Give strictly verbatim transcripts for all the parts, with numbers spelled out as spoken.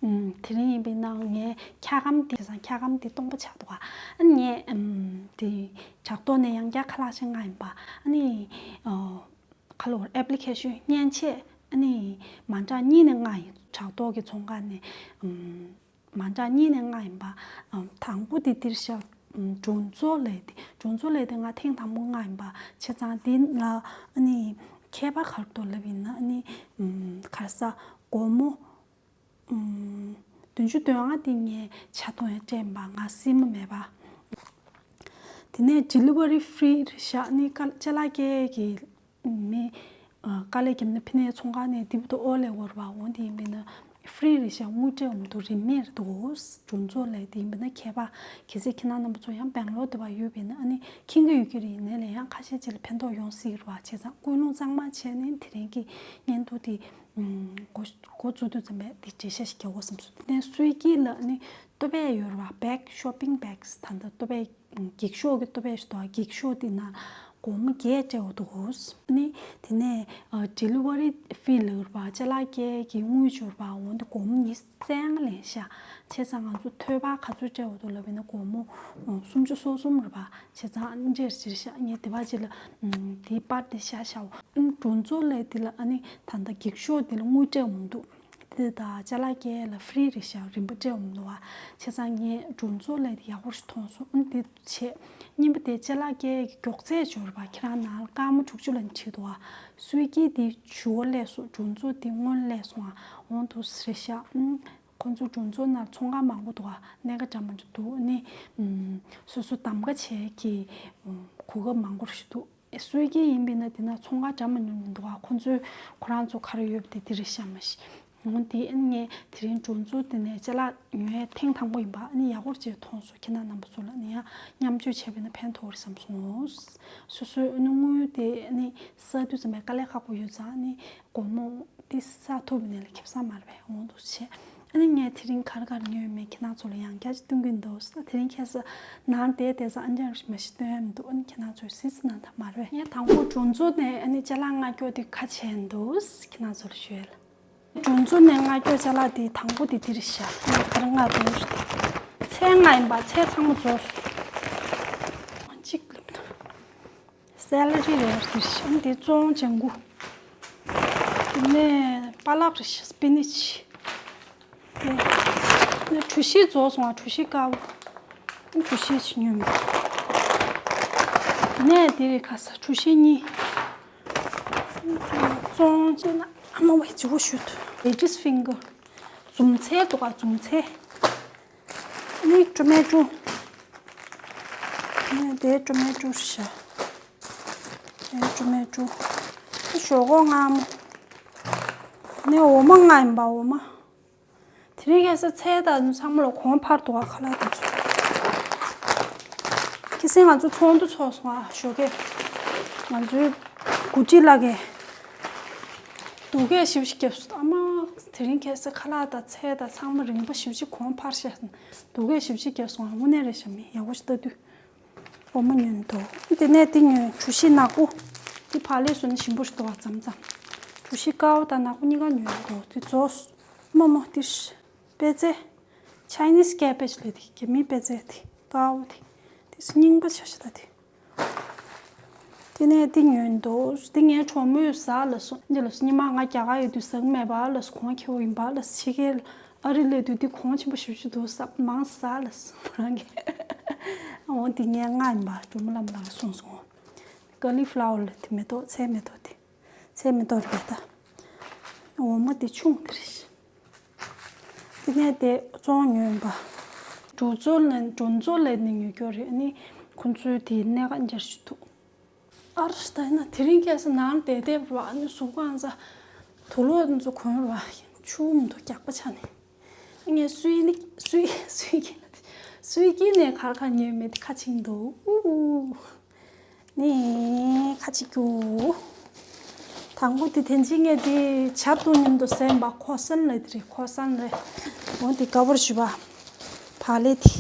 ཨུམ། དེ་རིང་ཡིན་པས་ན་ངས་འཁྱག་སྒམ་དེ་བྱས་ཙང་འཁྱག་སྒམ་དེ་སྟོང་པ་ཆགས་འདུག་ག་ཨ་ནི་ངས་ཨུམ། དེ་ཇག་ཏོག་ནས་ཡང་བསྐྱར་ཁ་ལག་ཅིག་མངགས་ཡིན་པ། ཨ་ནི་ཨོ། ཁ་ལོ་ཨེབ་ལི་ཁེ་ཤོན་མཉེན་ཆས། ཨ་ནི་མ་འདྲ་གཉིས་ནས་མངགས་ཡིན། ཇག་ཏོག་གི་ཚོང་ཁང་ནས། ཨུམ། མ་འདྲ་གཉིས་ནས་མངགས་ཡིན་པ། ཨུམ། དང་པོ་དེ་འདིར་བཞག་ཨུམ། སྒྲུང་མཚོ་ལབ་དེ། སྒྲུང་མཚོ་ལབ་དེ་ང་ཐེངས་དང་པོ་མངགས་ཡིན་པ། བྱས་ཙང་དེ་ལ་ཨ་ནི་ཁྱད་པར་ག་རེ་འདུག་ལབ་ཡིན་ན། ཨ་ནི་ཨུམ། ག་རེ་ཟ། སྒོར་མོ་ཨུམ། བདུན་ཅུ་དོན་ལྔ་དེ་ངས་ཇ་འཐུང་ཡ་སྤྲད་ཡིན་པ། ང་སྲིན་མོ་མེད་པ། དེ་ནས་ཌི་ལི་ཝ་རི་ཧྥི་རི་རེད་ཤག་ཨ་ནི་ཀ་ཅ་ལག་སྐྱེལ་གྱི་མི། ཨ། དཀའ་ལས་བརྒྱབ་ན་ཕི་ནས་ཚོང་ཁང་ནས་འདི་བར་དུ་ཨོ་ལས་འོར་བ། འོང་དེ་ཡིན་པས་ན་ཧྥི་རི་རེད་ཤག་དངུལ་སྤྲད་འོང་དུ་རིན་མེད་རེད་འདུག་སྒྲུང་མཚོ་ལབ་དེ་ཡིན་པས་ན་ཁྱད་པར། གལ་སྲིད་ཁྱེད་རང་རྣམ་པ་ཚོ་ཡང་སྦེང་ལོར་དེ་བ་ཡོད་པས་ན། ཨ་ནི་མཁྱེན་གྱི་ཡོད་ཀྱི་རེད། ཡིན་ནའི་ལས་ཡང་ཁ་ཤས་ཅིག་ལ་ཕན་ཐོགས་ཡོང་སྲིད་རེད་བ། བྱས་ཙང་ཀུན་སློང་གཙང་མ་བྱས་ནས་དེ་རིང་གི་བརྙན་ཐུང་དེ་འགོ་འགོ་བཙུགས་དུས་ཙམ་པས་དེ་འགྲེལ་བཤད་ཞིག་རྒྱག་དགོས་བསམ་སོང་། དེ་ནས་སུའི་ཀི་ལ་ནི་ལྟོ་ཕད་ཡོད་རེད་བ། བེག་ཤོ་པིང་བེག་ད་ལྟ་ལྟོ་ཕད། འགྱིག་ཤོག་གི་ལྟོ་ཕད་ཞིག་འདུག་བ། འགྱིག་ཤོག་དེ་ནང་སྒོར་མོ་བརྒྱད་སྤྲད་འོ་འདུག་ནི་དེ་ནས་ཨ། ཌི་ལི་ཝ་རི་ཧྥི་ལབ་རེད་བ། ཅ་ལག་སྐྱེལ་གྱི་དངུལ་འབྱོར་བ། འོ་འདི་སྒོར་མོ་ཉི་ཤུ་རྩ་ལྔ་ལེན་ཤག་བྱས་ཙང་ང་ཚོ་ཐོལ་པ་ག་ཚོད་སྤྲད་འོ་འདུག་ལབ་ཡིན་ན། སྒོར་མོ་ཨ། སུམ་ཅུ་སོ་གསུམ་རེད་བ། བྱས་ཙང་ཨ་ནི་འདྲེར་ཅིར་ཤག་ངས་དེ་བ་ཅིག་ལ་ཨུམ། དེའི་པར་དེ་ཤ་ཤའོ། ཨ་ནི་སྒྲུང་མཚོ་ལབ་དེ་ལ་ཨ་ནི་ད་ལྟ་འགྱིག་ཤོག་དེ་ལ་དངུལ་སྤྲད་འོ་འདུག་དེ་དང་ཅ་ལག་སྐྱེལ་ལ་ཧྥི་རི་རེད་ཤག་རིན་པ་སྤྲད་འོང་མི་འདུག་བ། བྱས་ཙང་ངས་སྒྲུང་མཚོ་ལབ་དེ་ཡག་པོ་ཞིག་མཐོང་སོང་། ཨ་ནི་དེ་བྱས། གཉིས་པ་དེ་ཅ་ལག་སྐྱེལ་གྱི་མགྱོགས་ཚད་འབྱོར་བ། ཁྱེད་རང་ནང་ལ་སྐར་མ་དྲུག་ཅུ་ལ་ནི་བྲིས་འདུག་བ། སུའི་ཀི་དེ་ཞུ་བ་སླེབས་སོང་། སྒྲུང་མཚོ་དེ་སྔོན་སླེབས་སོང་ཨ། འོང་འདུག་རེད་ཤག་ཨུམ། ཁོང་ཚོ་སྒྲུང་མཚོ་ནང་ཚོང་ཁང་མང་པོ་འདུག་བ། གནད་འགག་འདྲ་མི་འདྲ་འདུག་ཨ་ནི་ཨུམ། སོ་སོ་གདམ་ག་བྱེད་ཀྱི་ཨུམ། གོ་སྐབས་མང་པོ་ཞིག་འདུག་སུའི་ཀི་ཡིན་པས་ན་དེ་ན་ཚོང་ཁང་འདྲ་མི་འདྲ་མི་འདུག་ཨ། ཁོང་ཚོའི་ཁོ་རང་ཚོ་ག་རེ་ཡོད་པ་དེ་དེ་རེད་ཤག་མ་གཞི། འོ་དེ་ཨ་ནི་ངས་དེ་རིང་སྒྲུང་མཚོ་དེ་ནས་ཅ་ལག་ཉོ་ཡ་ཐེངས་དང་པོ་ཡིན་པ། ཨ་ནི་ཡག་པོ་ཅིག་མཐོང་སོང་། ཁྱེད་རྣམ་པ་ཚོ་ལ་ནི་ཡང་མཉམ་སྤྱོད་བྱས་པས་ན་ཕན་ཐོགས་རེད་བསམ་སོང་། སོ་སོའི་ཨ་ནི་དངུལ་དེ་ཨ་ནི་བསགས་དུས་ཙམ་པའི་དཀའ་ལས་ཁག་པོ་ཡོད་ཙང་། ཨ་ནི་སྒོར་མོ་དེ་བསགས་ཐུབ་ནས་ལ་ཁེ་བཟང་མ་རེད་པས། འོ་འདུག་བྱས། ཨ་ནི་ངས་དེ་རིང་ག་རེ་ག་རེ་ཉོས་ཡོད་མེད་ཁྱེད་རྣམ་ཚོ་ལ་ཡང་བསྐྱར་ཅིག་སྟོན་གྱིན་འདུག་དེ་རིང་ཁ་སང་ནང་བསྡད་བསྡད་ཙང་ཨ་འདྲ་མ་ཞིག་སྟོན་ཡ་མི་འདུག་ཨ་ནི་ཁྱེད་རྣམ་ཚོས་གཟིགས་གཟིགས་གནང་དང་མ་རེད། ངས་དང་པོ་སྒྲུང་མཚོ་ནས་ཨ་ནི་ཅ་ལག་མངགས་རྒྱུ་དེ་ཁ་ཕྱེ་འདུག་ཁྱེད་རྣམ་ཚོ་ལ་ཞུ་ཡ་ལ། སྒྲུང་མཚོ་ནས་མངགས་རྒྱུ་ཅ་ལག་དེ་དང་པོ་དེ་འདིར་བཞག་ངས་ག་རེ་མངགས་འདུག་ཚལ་མངགས་ཡིན་པ། ཚལ་ཚང་མ་རྫོགས་སོང་། གཅིག་ལབ་ན། སེ་ལ་རི་རེད་འདིར་བཞག་འདི་བཙོང་ལྗང་གུ། དེ་ནས་པ་ལགས་རེད་བཞག་སྤི་ནིཆ། དེ་ནས་གྲོ་ཞིབ་རྫོགས་སོང་ང་། གྲོ་ཞིབ་དཀར་པོ། གྲོ་ཞིབ་ཅིག་ཉོས་མེད། དེ་ནས་འདི་རེད་ཁ་ས། གྲོ་ཞིབ་གཉིས། བཙོང་བྱས་ན་ཨ་མ་བས་ལྗིད་པོ་ཞུ་ཐུབ། Lady's finger། འཛུམ་ཚལ་འདུག་ག་འཛུམ་ཚལ། ནི་ཊོ་མེ་ཊོ། ནི་དེ་ཊོ་མེ་ཊོ་ཤ། དེ་ཊོ་མེ་ཊོ། དེ་ཞོག་ཁོག་མངར་མོ། ནི་འོ་མ་མངགས་ཡིན་པ་འོ་མ། དེ་རིང་ཁ་སང་ཚལ་དང་ཚང་མ་ལ་གོང་འཕར་འདུག་ག་ཁ་ལག་དང་ཚོ། ཁ་སང་ང་ཚོ་ཚོགས་འདུ་ཚོགས་སོང་ཨ། ཞོགས་ཀས་ང་ཚོའི་འགོ་ཁྲིད་ལགས་ཀྱིས་སྡུག་སྐད་ཞེ་པོ་ཞིག་བརྒྱབ་སོང་། ཨ་མ་དེ་རིང་ཁ་སང་ཁ་ལག་དང་ཚལ་དང་ཚང་མ་རིན་པ་ཞེ་པོ་ཞིག་གོང་འཕར་ཤག་སྡུག་སྐད་ཞེ་པོ་ཞིག་བརྒྱབ་སོང་ཨ། དངོས་གནས་རེད་ཤག་མི་ཡག་པོ་ཞིག་ལྟ་དུས། འོ་མ་ཉོས་འདུག་དེ་ནས་དེ་ཉོས། གྲོ་ཞིབ་ནག་པོ། དེ་བག་ལེབ་བཟོས་ན་ཞིམ་པོ་ཞིག་འདུག་བ། མཚམས་མཚམས་གྲོ་ཞིབ་དཀར་པོ་དང་ནག་པོ་གཉིས་ཀ་ཉོས་འདུག་དེ་རྫོགས་སོང་། མོ་མོ་དེ་པད་ཚལ། Chinese cabbage ལབ་དེ་རྒྱ་མིའི་པད་ཚལ་དེ་དཀར་པོ་དེ། དེ་སྙིང་པ་ཆ་ཤ་ད་དེ། དེ་ནས་དེ་ཉོས་འདུག་དེ་ངའི་གྲོགས་མོས་ཟ་ལབ་སོང་། འདི་ལབ་སོང་། ཉི་མ་ང་རྒྱ་གར་ཡོད་དུས་ཟ་གི་མེད་པ་ལབ་སོང་། གོང་ཁེ་པོ་ཡིན་པ་ལབ་སོང་། ཕྱི་རྒྱལ་ཨ་རི་སླེབས་དུས་འདི་གོང་ཆེན་པོ་ཞེ་པོ་ཅིག་འདུག་ཟ་མང་ཟ་ལབ་སོང་། མོ་རང་གིས། འོ་འདི་ངའི་མངགས་ཡིན་པ་གྲོགས་མོ་ལམ་ལ་གསུངས་སོང་། Cauliflower ལབ་དེ་མེ་ཏོག་ཚལ་མེ་ཏོག་དེ། ཚལ་མེ་ཏོག་རེད་ད། འོ་མ་དེ་ཆུང་དེ་རེད། དེ་ནས་དེ་བཙོང་ཉོས་པ། སྒྲུང་མཚོ་ལ་སྒྲུང་མཚོ་ལ་ནི་ཉོས་རྒྱུ་རེད། ཨ་ནི་ཁོང་ཚོའི་དེ་གནད་འགག་འབྱར་ཞིག་འདུག་ཨར་ད་ཡིན་ན་དེ་རིང་ཁ་སང་ནང་བསྡད་བསྡད་པ་ཨ་ནི་གཟུགས་པོ་ཨང་ཚ་དུག་ལོག་ཚོ་གོན་པ་ཆུ་མི་འདུག་རྒྱགས་པ་ཆགས་ནས། ངས་སུའི་ནི་སུའི་སུའི་ཀི་སུའི་ཀི་ནས་གར་གར་ཉོས་མེད་དེ་ཁ་ཕྱིན་འདུག་ཨུ་ཨུ། ནི་ཁ་ཅིག་རྒྱུ། དང་པོ་དེ་དེ་འཇིག་ངས་དེ་ཇ་བཏུང་མཉམ་དུ་ཟས་པ་ཁོ་སན་རེད། དེ་རེད་ཁོ་སན་རེད། འོ་དེ་དཀར་པོར་བྱུགས་པ། བག་ལེབ་དེ།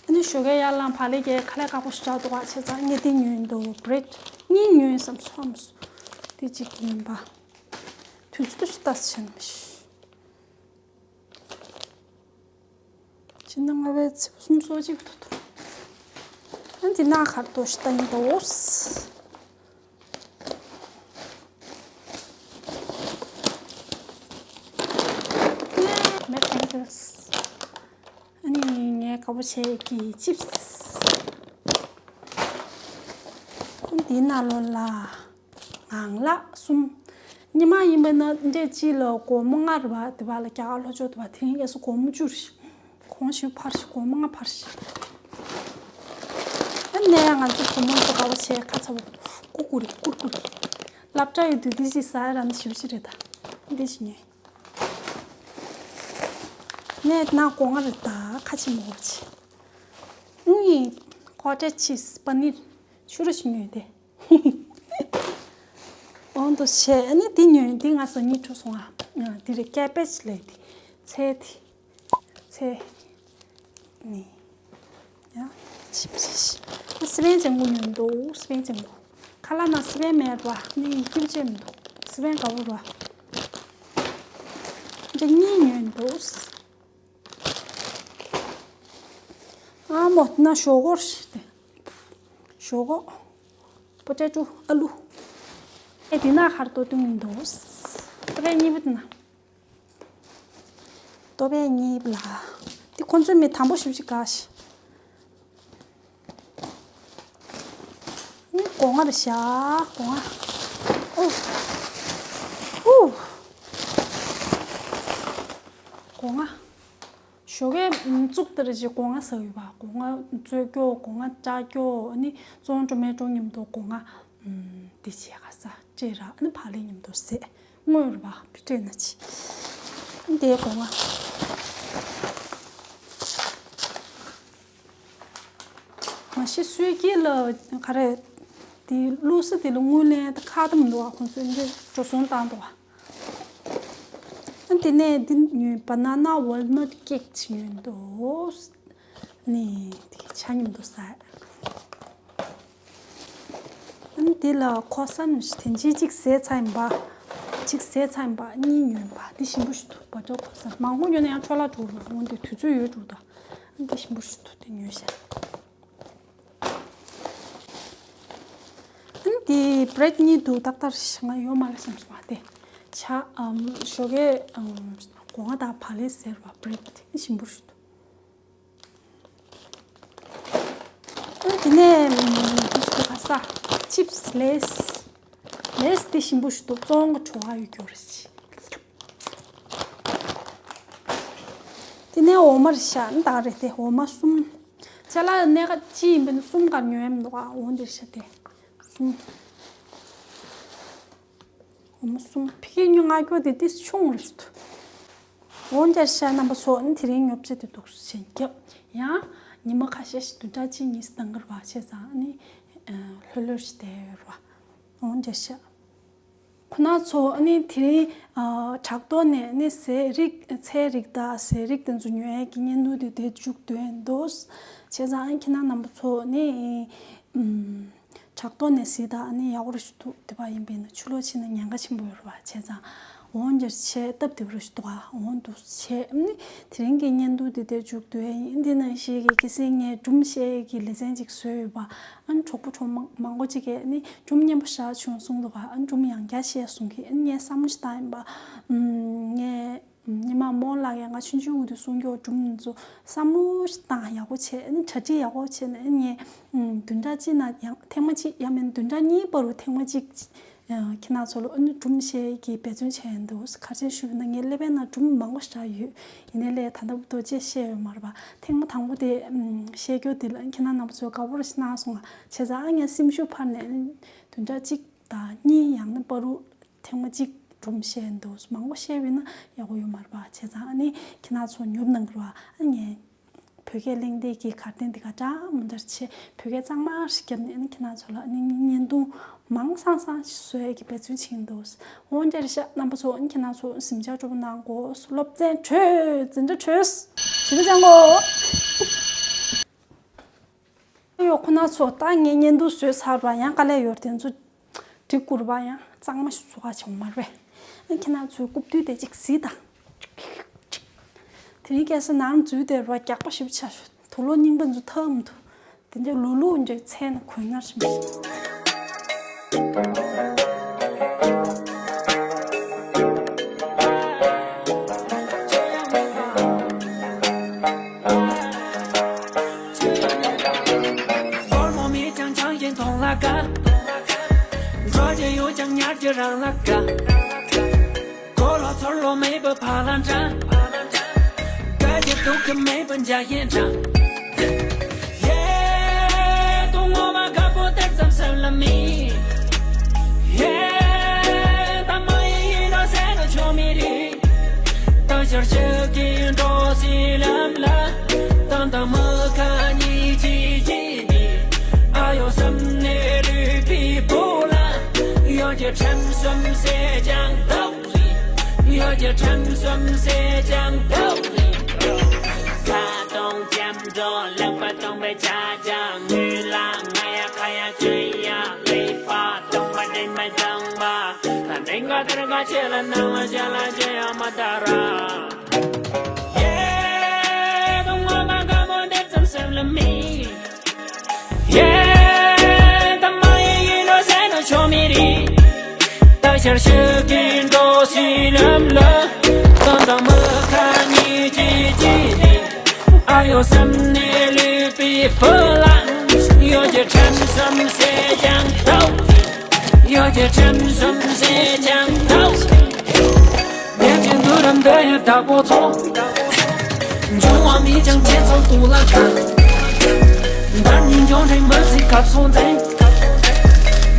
ཨ་ནི་ཞོགས་ཀས་ཡར་ལངས་བག་ལེབ་རྒྱག་ཁ་ལག་དཀར་པོ་ཞིག་ཆགས་འདུག་ག་བྱས་ཙང་ངས་དེ་ཉོས་འདུག་བྷི་རེཌ་གཉིས་ཉོས་བསམ་སོང་། དེ་གཅིག་ཉོས་པ། དུས་ཚོད་ཞིག་ལྟ་ཟེར་བྱས་ནས་མི་ཤེས། འདི་ན་ང་བའི་ཚིག་གསུམ་སོ་གཅིག་ཏུ་ཐུག་ཨ་འདི་ན་གར་དོ་ཤི་ཏ་ཡིན་དོ། མེད་ཁང་དུ། ཨ་ནི་ངའི་དགའ་པོ་བྱས་ཀྱི་ཅིབས། འདི་ནང་ལོགས་ལ་ངང་ལག་གསུམ། ཉི་མ་ཡིན་པ་ན་འདྲེ་གཅིག་ལ་སྒོར་མོ་ལྔ་རེད་པ། དེ་བ་ལ་རྒྱ་གར་ལྷོ་ཕྱོགས་དེ་བ་དེ་རིང་ངས་སུ་སྒོར་མོ་བཅུ་རེད། གོང་ཞུ་ཕར་ཞུ་སྒོར་མོ་ལྔ་ཕར་ཞུ། ཨ་ནས་ང་ཚོ་བུ་མོ་ཚོ་དགའ་པོ་བྱས་ཁ་ཚ་བོ་ཀུ་ཀུ་རེད་ཀུ་ཀུ་རེད། སློབ་གྲྭ་ཡོད་དུས་འདི་ཞིག་ཟ་ཡ་ར་ནི་ཞུ་ཞིག་རེད་ད། འདི་ཞིག་ཉོས། ནས་ན་སྒོ་ང་རེ་ད་ཁ་ཆེ་མོ་ཆེ། ཨུའི། ཀོ་ཊེ་ཆིས་པ་ནིར། ཆུ་རུ་ཞིག་ཉོས་ཏེ། འོང་དུ་བྱས་ཨ་ནི་འདི་ཉོས་འདི་ང་སོ་གཉིས་འཕྲོ་སོང་ཨ། འདི་རེ་ཀེ་པེ་ཆི་ལས་འདི། ཚེ་འདི། ཚེ། ནི། ཡ། ཆིབ་ཆིབ། སི་པན་ཅན་གུ་ཉོས་འདུག་སི་པན་ཅན་གུ། ཁ་ལ་ན་སི་པན་མེད་ར་ནི་ཀིབ་ཅན་མི་འདུག་སི་པན་ག་བོ་ར། འདི་གཉིས་ཉོས་འདུག་ཨ་མོ་ན་ཞོག་གོ་ཞིག་སྟེ། ཞོག་གོ། པོ་ཏེ་ཊོ་ཨ་ལུ། ཨེ་འདི་ན་ཧར་ཏོ་ཏུ་མི་འདུག་ཏོ་པའི་གཉིས་པོ་ན། ཏོ་པའི་གཉིས་པོ་ལ། འདི་ཁོ་ཚོའི་མི་དམ་པོ་ཞིབ་ཞིག་ག་ཞིག་སྒོ་ང་རེ་བཞག་སྒོ་ང་། ཨོ། ཧུ། སྒོ་ང་། ཞོགས་ཀས་བཙུགས་ཏེ་རེ་ཅིག་སྒོ་ང་ཟ་ཡོད་པ། སྒོ་ང་བཙོས་སྐྱོ་སྒོ་ང་བཅག་སྐྱོ་ཨ་ནི་བཙོང་འགྲོ་མེད་འགྲོ་མཉམ་དུ་སྒོ་ང་། འདི་བྱས་ག་ས་སྤྲད་ར་ཨ་ནི་བག་ལེབ་མཉམ་དུ་ཟས་དངོས་རེད་པ་བི་སྤྲད་ན་ཅི། འདིའི་སྒོ་ང་། མ་གཞི་སུས་ཀྱིས་ལ་ག་རེ། དེ་བླུགས་ས་དེ་ལ་དངུལ་ལེན་ད་ཁག་ཏུ་མི་འདུག་བ། ཁོང་ཚོས་འདི་འགྲོ་སོང་བཏང་འདུག་བ། ཨ་དེ་ནས་འདི་ཉོས་banana walnut cake ཅིག་ཉོས་འདུག་ནི་དེ་ཆ་མཉམ་དུ་ཟ། ཨ་འདི་ལ་ཁོ་སན་དེ་འཇིག་གཅིག་ཟས་ཚ་ཡིན་པ། གཅིག་ཟས་ཚ་ཡིན་པ་གཉིས་ཉོས་པ་འདི་ཞིམ་པོ་ཞིག་འདུག་བ། ཅོ་ཁོ་སན་མང་པོ་ཉོས་ན་ཡང་འཕྲོ་བརླག་འགྲོ་རུ་འོང་དུས་དུས་ཚོད་ཡོད་འགྲོ་ད། ཨ་འདི་ཞིམ་པོ་ཞིག་འདུག་དེ་ཉོས་ཤག་ཨ་ནི་དེ་བྷི་རེད་གཉིས་འདུག་ཏག་ཏག་ཞིག་ང་ཡོད་མ་རེད་བསམ་སོང་བ་དེ། ཆ། ཨམ། ཞོགས་ཀས། ཨམ། སྒོ་ང་དང་བག་ལེབ་ཟེར་བ་བྷི་རེད་དེ་ཞིམ་པོ་ཞིག་འདུག་ཨ་དེ་ནས་ཨམ། དེ་ཞིག་འདུག་ག་ས། ཆིབས་ལེས། ལེས་དེ་ཞིམ་པོ་ཞིག་འདུག་བཙོང་གི་བྲོ་བ་ཡོད་རྒྱུ་རེད། དེ་ནས་འོ་མ་རེད་ཤག་ད་རེད་དེ་འོ་མ་གསུམ། ཅ་ལག་གནས་ཀ་ཅི་ཡིན་པའི་གསུམ་གར་ཉོས་ཡ་མི་འདུག་ཨ་འོ་འདིར་ཤག་དེ་གསུམ། འོ་མ་གསུམ་ཕི་ཀི་ཉོ་ང་སྐྱོ་དེ་དེ་ཆུང་རེད། འོ་འདིར་ཤག་རྣམ་པ་ཚོ་ནི་དེ་རིང་ཉོ་ཆ་དེ་འདུག་སེ་བྱས་རྒྱབ་ཡང་ཉི་མ་ཁ་ཤས་ཤིག་བདུན་ཕྲག་གཅིག་གཉིས་སུ་འདང་གི་རེད་བ་བྱས་ཙང་ནི་ལྷོད་ལྷོད་ཞིག་བསྡད་ཡོད་རེད་བ། འོ་འདིར་ཤག་ཁོ་ན་ཚོ་ཨ་ནི་དེ་རིང་ཨ་དྲ་ཐོག་ནས་ཨ་ནི་ཟས་རིགས་ཚལ་རིགས་དང་ཟས་རིགས་དེ་ཚོ་ཉོ་ཡས་ཀྱི་བརྙན་ཐུང་དེ་དེ་མཇུག་སྡོད་འདུག་བྱས་ཙང་ཨ་ནི་ཁྱེད་རང་རྣམ་པ་ཚོ་ནི་ཨམ་དྲ་ཐོག་ནས་གཟིགས་དང་ཨ་ནི་ཡག་པོ་རེ་ཞིག་འདུག་དེ་བ་ཡིན་པས་ན་ཕྱི་ལོགས་ཕྱིན་ན་ཉེན་ཁ་ཆེན་པོ་ཡོད་རེད་བ། བྱས་ཙང་འོང་འདིར་བྱས་སྟབས་བདེ་པོ་རེ་ཞིག་འདུག་ཨ་འོང་འདུག་བྱས་ཨ་ནི་དེ་རིང་གི་བརྙན་ཐུང་དེ་དེ་མཇུག་སྡོད་ཡིན། འདི་ནང་བཞིན་གྱི་གལ་སྲིད་ངས་སྒྲུང་བཤད་ཀྱི་ལེ་ཚན་ཅིག་བཟོས་ཡོད་པ། ཨ་ནི་གྲོགས་པོ་གྲོགས་མ་མང་པོ་ཅིག་གིས་ཨ་ནི་སྒྲུང་སྙན་པོ་བཞག་བྱུང་གསུངས་འདུག་ག་ཨ་ནི་སྒྲུང་ཡང་བསྐྱར་བཤད་གསུང་གི་ཨ་ནི་ངས་བསམ་བློ་ཞིག་བཏང་ཡིན་པ། ངས་ཉི་མ་རྨོ་ལགས་ཀྱིས་ང་ཆུང་ཆུང་དུས་གསུང་རྒྱུ་སྒྲུང་འདི་ཚོ་བསམ་བློ་ཞིག་བཏང་ཡག་པོ་བྱས་ཨ་ནི་གྲ་སྒྲིག་ཡག་པོ་བྱས་ནས་ཨ་ནི་ངས་བདུན་ཕྲག་གཅིག་ནང་ཡང་ཐེངས་མ་གཅིག་ཡང་མིན་བདུན་ཕྲག་གཉིས་བར་དུ་ཐེངས་མ་གཅིག་ཁྱེད་རང་ཚོ་ལ་ཨ་ནི་སྒྲུང་བཤད་ཀྱི་འབད་བརྩོན་བྱས་ཡིན་འདུག་ག་རེ་བྱས་ཞུས་པ་ན་ངའི་ཀླད་པའི་ནང་སྒྲུང་མང་པོ་བཞག་ཡོད། ཡིན་ནའི་ལས་ད་ལྟ་བར་དུ་ཅིག་བཤད་ཡོད་མ་རེད་པ། ཐེངས་མ་དང་པོ་དེ་བཤད་རྒྱུ་དེ་ལ་ཁྱེད་རང་རྣམ་པ་ཚོས་དགའ་པོ་རེ་གནང་སོང་ང་། བྱས་ཙང་ངས་སེམས་ཤུགས་འཕར་ནས་བདུན་ཕྲག་གཅིག་དང་གཉིས་ཡང་ན་བར་དུ་ཐེངས་མ་གཅིག་སྒྲུང་བཤད་འདུག་མང་པོ་བཤད་པ་ཡིན་ན་ཡག་པོ་ཡོད་མ་རེད་པ། བྱས་ཙང་ཨ་ནི་ཁྱེད་རང་ཚོ་ཉོབ་གནང་གི་རེད་པ། ཨ་ངས་བོད་སྐད་གླེང་སྟེགས་ཀྱི་གར་སྟེགས་འདི་ག་འདྲ་མི་འདྲ་བྱས་བོད་སྐད་གཙང་མ་ཞིག་བརྒྱབ་ནས་ཨ་ནི་ཁྱེད་རང་ཚོ་ལ་ཨ་ནི་བརྙན་ཐུང་མང་སང་སང་ཞིག་བཟོ་ཡས་ཀྱི་འབད་བརྩོན་བྱེད་ཀྱི་འདུག་འོ་འདིར་ཤག་རྣམ་པ་ཚོ་ཨ་ནི་ཁྱེད་རང་ཚོ་གཟིམ་འཇག་སྤྲོ་པོ་གནང་དགོས། སློབ་ཚན་གྲོལ། འཛིན་གྲྭ་གྲོལ། ཞི་བ་ཅང་གོ་ཡོ་ཁོ་ན་ཚོ་ད་ངས་བརྙན་ཐུང་བཟོས་ཚར་བ་ཡང་དཀའ་ལས་ཡོད་དེ་ཚོ་འགྲིག་དགོས་རེད་པ། ཡང་གཙང་མ་ཞིག་བཟོ་ག་བྱུང་མ་རེད་པས། ཨ་ཁྱེད་རང་ཚོའི་རྐུབ་སྟོད་དེ་ཅིག་གཟིགས་དང་། དེ་རིང་ཁ་སང་ནང་འཛུལ་དེ་ར་རྒྱགས་པ་ཞིབ་ཆ་ཤོག་དུག་ལོག་རྙིང་པ་འཛུལ་ཐབས་མི་འདུག་དེ་འདྲ་ལུག་ལུག་འདྲ་ཚལ་ན་གོས་ངར་ཞིམ་ཞིམ། སྒོར་མོ་མེད་ཀྱང་ཆང་བཞིན་གཏོང་ལ་དགའ། འགྲོ་རྒྱུ་ཡོད་ཀྱང་ཉར་རྒྱུ་རང་ལ་དགའ། གོ་ལོག་ཚོར་ལོག་མེད་པའི་ཕ་ལ་འདྲ། དགའ་རྒྱུ་སྡུག་རྒྱུ་མེད་པའི་འཇའ་ཡན་འདྲ། ཡེ། དུང་ངོ་མ་དཀར་པོ་དེར་ཙམ་སེམས་ལ་མི། ཡེ། ད་མ་ཡིན་ཡིན་ནོ་ཟེར་ན་ཆོ་མི་རིག་ད་ཤར་ཤར་གྱི་འགྲོ་སི་ལམ་ལ། ད་ད་མ་ཁ་ཉི་ཅི་ཅི་ནི། ཨ་ཡོ་བསམ་ནས་རུས་པའི་བུ་ལ། ཡོད་ཀྱི་ཁྲམ་གསུམ་ཟེར་ཀྱང་འདུག་ཡོད་ཀྱི་ཁྲམ་གསུམ་ཟེར་ཀྱང་འདུག་ཁ་སྟོང་འཇམ་འགྲོ་ལག་པ་སྟོང་པའི་ཆ་ཅང་ངུས་ལ་ང་ཡ་ཁ་ཡ་ཅུན་ཡ་ལེ་པ་སྟོང་པ་དྲན་པ་སྟོང་པ། ད་འདྲེན་ག་དེར་ག་ཆེ་ལ་ནང་ལ་ཞལ་ལ་ཅེ་ཡ་མ་ད་ར། ཡེ། དུང་ངོ་མ་དཀར་མོ་འདེབས་ཙམ་སེམས་ལ་མི། ཡེ། ད་མ་ཡིན་ཡིན་ནོ་ཟེར་ན་ཆོ་མི་རིག་ད་ཤར་ཤར་གྱི་འགྲོ་སི་ལམ་ལ། ད་ད་མ་ཁ་ཉི་ཅི་ཅི་ནི། ཨ་ཡོ་བསམ་ནས་ལུས་པའི་བུ་ལ། ཡོད་ཀྱི་ཁྲམ་གསུམ་ཟེར་ཀྱང་འདུག་ཡོད་ཀྱི་ཁྲམ་གསུམ་ཟེར་ཀྱང་འདུག་ངས་ཀྱི་འདུ་རམ་འདི་ཡི་བདག་པོ་ཚོ། འབྱུང་བ་མི་ཅང་བྱེད་ཚོགས་དུ་ལ་ཁ། འདར་ཉིན་འབྱུང་རིང་མ་ཚིག་ཁབ་སོང་ཚེ།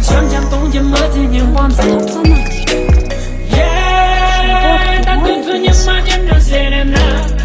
འཆམ་འཆམ་གཏོང་གྱི་མ་ཚིག་ཉིན་པ་མཚན། ཡེ། ད་དུས་ཚོད་ཉི་མ་ཅན་འགྲོ་ཟེར་ན།